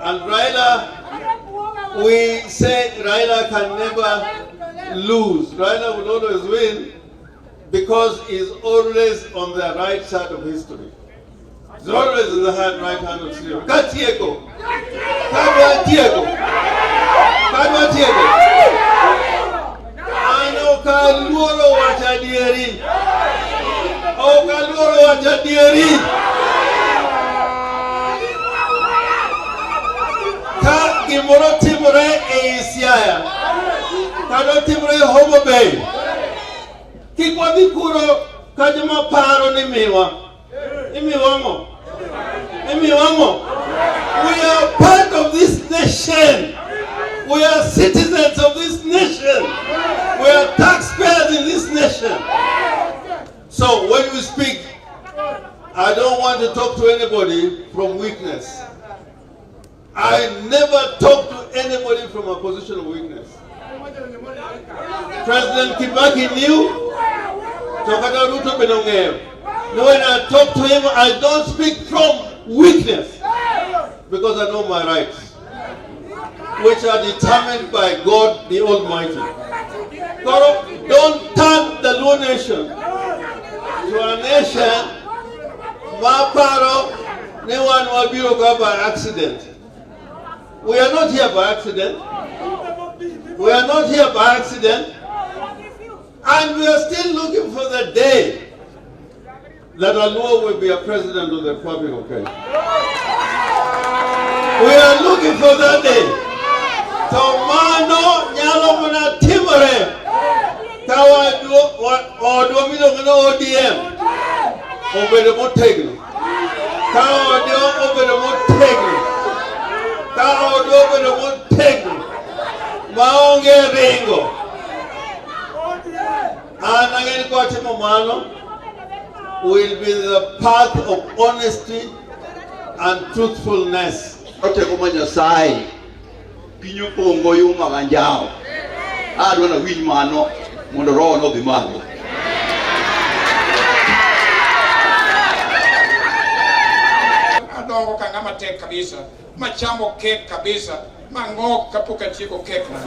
And Raila, we say Raila can never lose. Raila will always win because he's always on the right side of history. He's always in the hand, right hand of history. Katieko. Kadwa tieko. Kadwa tieko. An ok aluoro wacho adieri. Ok aluoro wacho adieri. Ka gimoro timore ei Siaya, kata otimore e Homa Bay, kik wadhi kuro ka joma paro ni miwa. Imiwa ang'o? Imiwa ang'o? We are part of this nation. We are citizens of this nation. We are taxpayers in this nation. So when we speak, I don't want to talk to anybody from weakness. I never talk to anybody from a position of weakness. President Kibaki knew, to kata Ruto bende ong'eyo. Ni when I talk to him, I don't speak from weakness because I know my rights, which are determined by God the Almighty. Koro, don't turn the Luo nation to a nation maparo ni wan wabiro ka by accident. We are not here by accident. We are not here by accident. And we are still looking for the day that a Luo will be a president of the Republic of Kenya. We are looking for that day. To mano nyalo mana timore ka odwa miluongo ni ODM obedo motegno. Ka odwa obedo motegno. Ka odwa obedo motegno. Maonge ringo. An ang'e ni kwatimo mano will be the path of honesty and truthfulness. Teko ma Nyasaye piny opong' goyuma ganjawo. Adwa nawinj mano mondo roho nodhi malo. Adongo ka ng'ama tek kabisa, machamo kek kabisa, mang'ok kapok atieko kek na.